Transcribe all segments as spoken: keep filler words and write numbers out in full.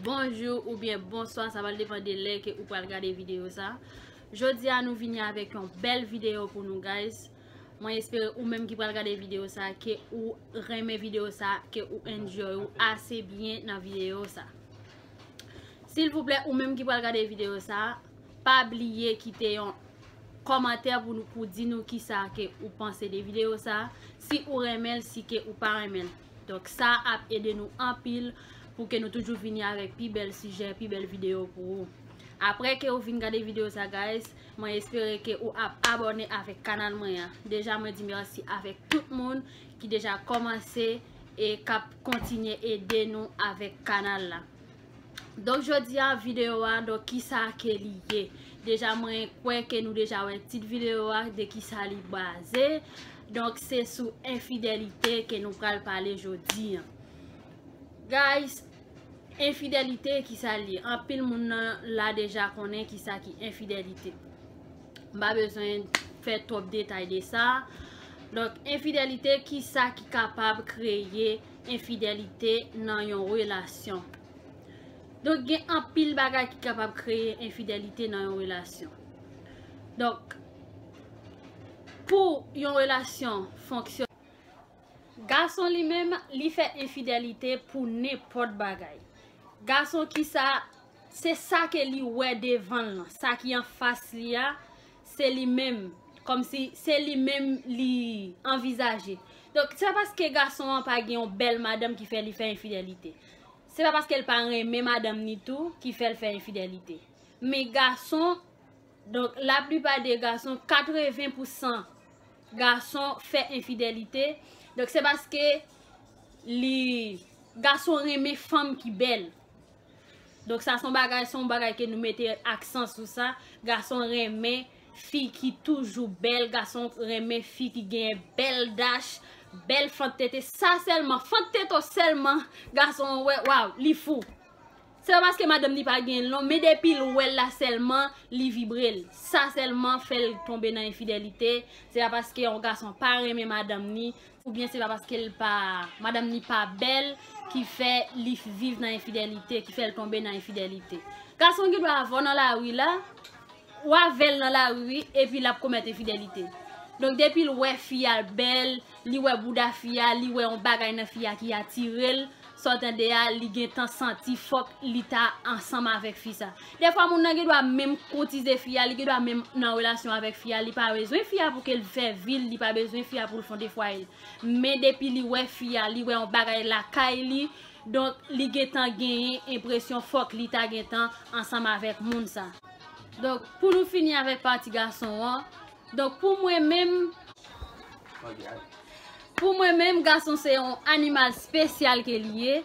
Bonjou oubyen bonswa, sa pral depann de lè ke ou pral gade videyo sa. Jodi a nou vini avèk yon bèl videyo pou nou, guys. Mwen espere ou menm ki pral gade videyo sa, ke ou renmen videyo sa, ke ou enjoy ou ase byen nan videyo sa. Silvouplè, ou menm ki pral gade videyo sa, pa bliye kite yon kòmantè pou nou, pou di nou kisa ke ou panse de videyo sa, si ou renmen l, si ke ou pa renmen l. Donk, sa ap ede nou anpil pou ke nou toujou vini avèk pi bèl sijè, pi bèl videyo pou ou. Apre ke ou fin gade videyo sa, guys, mwen espere ke ou ap abòne avèk kanal mwen an. Deja, mwen di mèsi avèk tout moun ki deja kòmanse e k ap kontinye ede nou avèk kanal la. Donk, jodi a, videyo a, donk, kisa ke li ye? Deja, mwen kwè ke nou deja wè tit videyo a, de kisa li baze. Donk, se sou enfidelite ke nou pral pale jodi a. Guys, enfidelite, kisa li ye? Anpil moun nan la deja konnen kisa ki enfidelite. M pa bezwen fè twòp detay de sa. Donk, enfidelite, kisa ki kapab kreye enfidelite nan yon relasyon? Donk, gen anpil bagay ki kapab kreye enfidelite nan yon relasyon. Donk, pou yon relasyon fonksyone, gason li menm, li fè enfidelite pou nenpòt bagay. Gason ki sa, se sa ke li wè devan l lan, sa ki anfas li a, se li menm. Kòmsi se li menm li anvizaje. Donk, se pa paske gason an pa gen yon bèl madanm ki fè li fè enfidelite. Se pa paske l pa renmen madanm ni tou ki fè l fè enfidelite. Men gason, donk, laplipa de gason, katreven pousan gason fè enfidelite. Donk, se paske li, gason renmen fanm ki bèl. Donk, sa se yon bagay, se yon bagay ke nou mete aksan sou sa. Gason renmen fi ki toujou bèl, gason renmen fi ki gen bèl dach, bèl fant tete. Sa sèlman, fant tete w sèlman, gason wè, waw, li fou. Se pa paske madanm ni pa gen l non, men depi l wè l la sèlman, li vibre l. Sa sèlman fè l tonbe nan enfidelite. Se pa paske yon gason pa renmen madanm ni, oubyen se pa paske l pa, madanm ni pa bèl, ki fè li viv nan enfidelite, ki fè l tonbe nan enfidelite. Gason gen dwa avè w nan lari la, w avè l nan lari, epi l ap komèt enfidelite. Donk, depi l wè fi a bèl, li wè bouda fi a, li wè yon bagay nan fi a ki atire l, sa w tande a, li gentan santi fòk li ta ansanm avèk fi sa. Dèfwa, moun nan gen dwa menm koutize fi a, li gen dwa menm nan relasyon avèk fi a, li pa bezwen fi a pou ke l fè vi l, li pa bezwen fi a pou l fonde fwaye l. Men depi li wè fi a, li wè yon bagay lakay li, donk, li gentan genyen enpresyon fòk li ta gentan ansanm avèk moun sa. Donk, pou nou fini avèk pati gason an, donk, pou mwen menm, pou mwen menm, gason se yon animal espesyal ke li ye.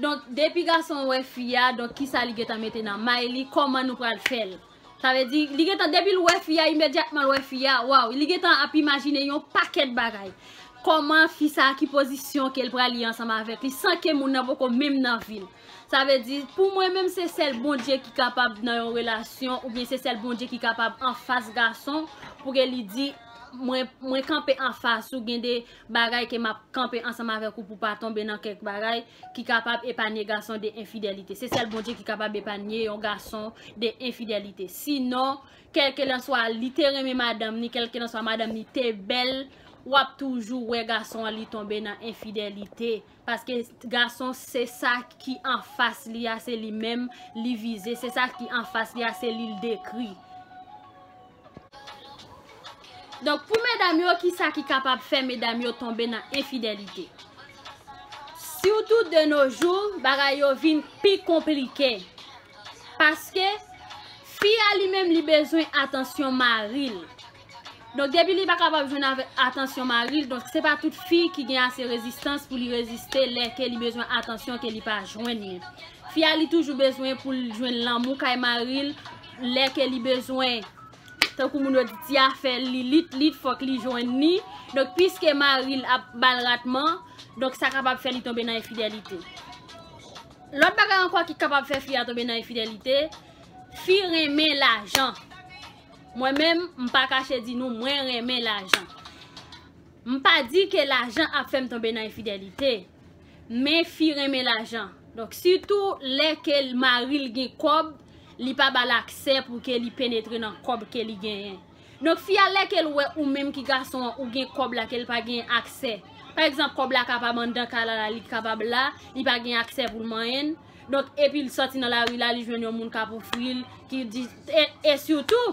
Donk, depi gason wè fi a, donk, kisa li gentan mete nan may li, kòman nou pral fè l? Sa vle di, li gentan, depi l wè fi a, imedyatman l wè fi a, waw, li gentan ap imajine yon pakèt bagay. Kòman fi sa, ki pozisyon ke l pral ye ansanm avèk li, san ke moun nan poko menm nan vi l? Sa vle di, pou mwen menm, se sèl Bondye ki kapab nan yon relasyon, oubyen se sèl Bondye ki kapab anfas gason, pou ke li di, mwen, mwen kanpe anfas ou, gen de bagay ke m ap kanpe ansanm avèk ou pou pa tonbe nan kèk bagay ki kapab epanye gason de enfidelite. Se sèl Bondye ki kapab epanye yon gason de enfidelite. Sinon, kèlkelanswa li te renmen madanm ni, kèlkelanswa madanm ni te bèl, w ap toujou wè gason an li tonbe nan enfidelite. Paske gason, se sa ki anfas li a, se li menm li vize, se sa ki anfas li a, se li l dekri. Donk, pou medam yo, kisa ki kapab fè medam yo tonbe nan enfidelite? Sitou de nos jours, bagay yo vin pi konplike. Paske fi a li menm, li bezwen atansyon mari l. Donk, depi li pa kapab jwenn avèk atansyon mari l, donk, se pa tout fi ki gen ase rezistans pou li reziste lè ke li bezwen atansyon ke li pa jwenn li. Fi a, li toujou bezwen pou l jwenn lanmou kay mari l, lè ke li bezwen, tankou moun yo di, afè lilit, lit, fòk li jwenn li. Donk, piske mari l ap ba l ratman, donk, sa kapab fè li tonbe nan enfidelite. Lòt bagay ankò ki kapab fè fi a tonbe nan enfidelite, fi renmen lajan. Mwen menm, m pa kache di nou, mwen renmen lajan. M pa di ke lajan ap fè m tonbe nan enfidelite. Men fi renmen lajan. Donk, sitou lè ke mari l gen kòb, li pa ba l aksè pou ke li penetre nan kòb ke li genyen. Donk, fi a, lè ke l wè ou menm ki gason an, ou gen kòb la ke l pa gen aksè. Pa egzanp, kòb la kapab anndan kay la, la, li kapab la, li pa gen aksè pou l manyen l. Donk, epi l sòti nan lari la, li jwenn yon moun k ap ofri l, ki di, e, e sitou,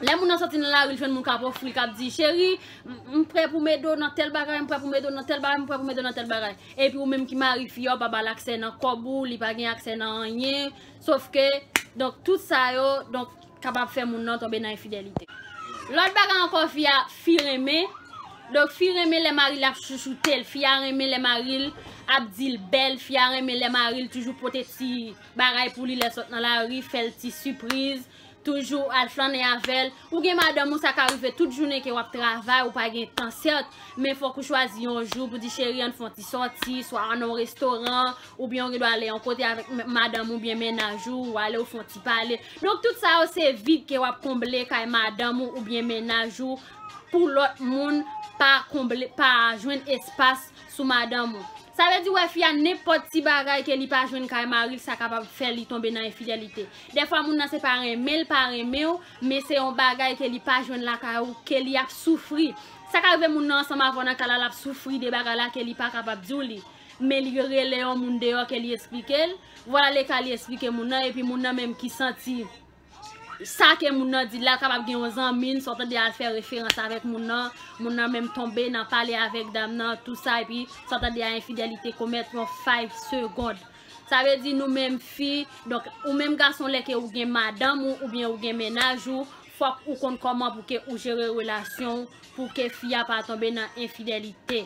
lè moun nan sòti nan lari, l jwenn moun k ap ofri l, k ap di, "Cheri, m, m prè pou m ede w nan tèl bagay, m prè pou m ede w nan tèl bagay, m prè pou m ede w nan tèl bagay." Epi ou menm ki mari fi a, ou pa ba l aksè nan kòb ou, li pa gen aksè nan anyen. Sof ke, donk, tout sa yo, donk, kapab fè moun nan tonbe nan enfidèlite. Lòt bagay ankò, fi a, fi renmen. Donk, fi renmen lè mari l ap chouchoute l. Fi a renmen lè mari l ap di l bèl. Fi a renmen lè mari l toujou pote ti bagay pou li lè sot nan lari, fè l ti sipriz, toujou al flannen avè l. Ou gen madanm ou, sa ka rive tout jounen ke w ap travay, ou pa gen tan, sèt, men fòk ou chwazi yon jou pou di, "Cheri, ann fè yon ti sòti, swa ann nan yon restoran, oubyen ou gen dwa ale yon kote avèk m-, madanm ou oubyen mennaj ou, ou ale, ou fè yon ti pale." Donk, tout sa yo, se vid ke w ap konble kay madanm ou oubyen mennaj ou pou lòt moun pa konble, pa jwenn espas sou madanm ou. Sa vle di, wè, fi a, nenpòt ti bagay ke li pa jwenn kay mari l, sa kapab fè li tonbe nan enfidèlite. Dèfwa, moun nan se pa renmen l pa renmen w, men se yon bagay ke li pa jwenn lakay ou, ke li ap soufri. Sa ka rive moun nan ansanm avè w nan kay la, l ap soufri de bagay la ke li pa kapab di w li. Men li rele yon moun deyò ke li esplike l. Vwala le ka li esplike moun nan, epi moun nan menm ki santi sa ke moun nan di la, kapab gen yon zanmi n, sa w tande, al fè referans avèk moun nan, moun nan menm tonbe nan pale avèk dam nan, tou sa, epi sa w tande a enfidèlite komèt yon five seconde. Sa vle di nou menm fi, donk ou menm gason lè ke ou gen madanm ou oubyen ou gen mennaj ou, fòk ou konn kòman pou ke ou jere relasyon ou, pou ke fi a pa tonbe nan enfidèlite.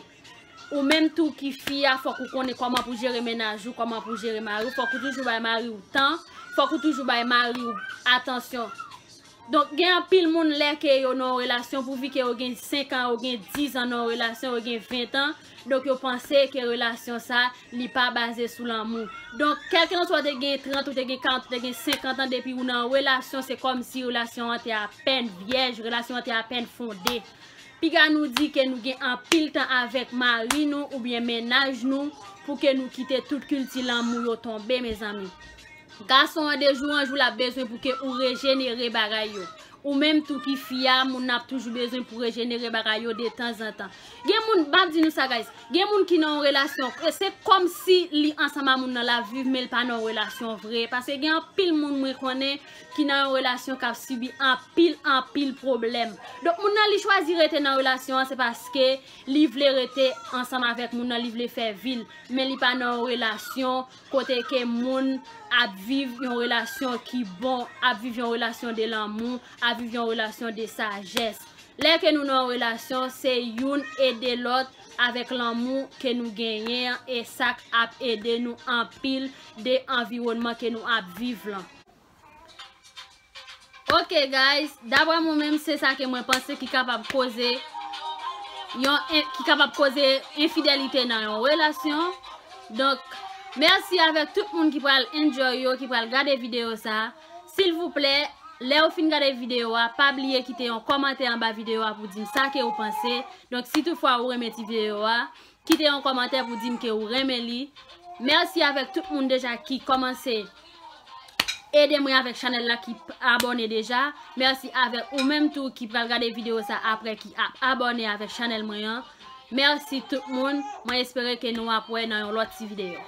Ou menm tou ki fi a, fòk ou konnen kòman pou jere mennaj ou, kòman pou jere mari w, fòk ou toujou bay mari w tan, fòk ou toujou bay mari w atansyon. Donk, gen anpil moun lè ke yo nan yon relasyon, pouvi ke yo gen senk an, yo gen diz an nan yon relasyon, yo gen ven an, donk yo panse ke relasyon sa, li pa baze sou lanmou. Donk, kèlkelanswa w te gen trant, ou te gen karant, ou te gen senkant an, depi ou nan yon relasyon, se kòmsi relasyon an te apèn vyèj, relasyon an te apèn fonde. Piga nou di ke nou gen anpil tan avèk mari nou oubyen mennaj nou pou ke nou kite tout kilti lanmou yo tonbe, mezanmi. Gason an, de jou an jou, l ap bezwen pou ke ou rejenere bagay yo. Ou menm tou ki fi a, moun nan ap toujou bezwen pou rejenere bagay yo de tanzantan. Gen moun, m ap di nou sa, guys, gen moun ki nan yon relasyon, e se kòmsi li ansanm a moun nan l ap viv, men l pa nan yon relasyon vre. Paske gen anpil moun mwen konnen ki nan yon relasyon k ap sibi anpil, anpil pwoblèm. Donk, moun nan, li chwazi rete nan relasyon an, se paske li vle rete ansanm avèk moun nan, li vle fè vi l, men li pa nan yon relasyon kote ke moun ap viv yon relasyon ki bon, ap viv yon relasyon de lanmou, ap viv yon relasyon de sajès. Lè ke nou nan yon relasyon, se youn ede lòt avèk lanmou ke nou genyen an, e sa k ap ede nou anpil de anviwònman ke nou ap viv lan. Ok, guys, daprè mwen menm, se sa ke mwen panse ki kapab koze yon en-, ki kapab koze enfidèlite nan yon relasyon. Donk, mèsi avèk tout moun ki pral enjoy yo, ki pral gade videyo sa. Silvouplè, lè w fin gade videyo a, pa bliye kite yon kòmantè anba videyo a pou di m sa ke ou panse. Donk, si toutfwa ou renmen ti videyo a, kite yon kòmantè pou di m ke ou renmen li. Mèsi avèk tout moun deja ki kòmanse ede mwen avèk chanèl la, ki p-, abòne deja. Mèsi avèk ou menm tou ki pral gade videyo sa apre, ki ap abòne avèk chanèl mwen an. Mèsi tout moun. Mwen espere ke nou ap wè nan yon lòt ti videyo.